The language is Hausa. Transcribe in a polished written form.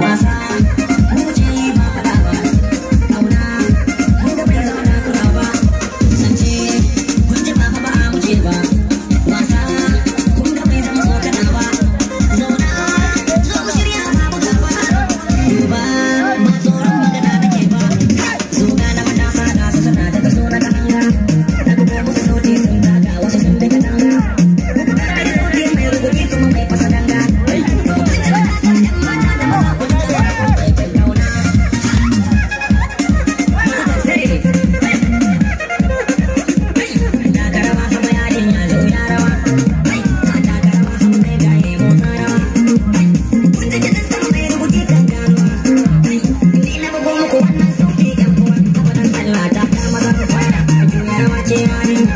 Wasa wuce ba faɗa ba, ƙauna kun bai zama na kula ba, zance kun ji ba fa ba a wuce ba, wasa kun ga bai zama tsokana ba, zauna zo mu shirya ba buga ba, duba ba tsoron magana nake ba, zuga na matasa ga su suna daga so na kananga, na bugo musu sauti sun taka wasu sun bi katanga, bugu da sauti mai rubuci kuma mai fasa danga. To kun ji matasa 'yan mata da maza kun ji aikin ƙauna. Taka rawa haba yarinya zo ya rawa, taka rawa haba mai gaye motsa rawa. Kun ji kiɗan sama mai rubuci kan ganuwa. Ni na bugo muku wannan sauti 'yan uwa, haba dan Allah taka maza, juya rawa ce yarinya.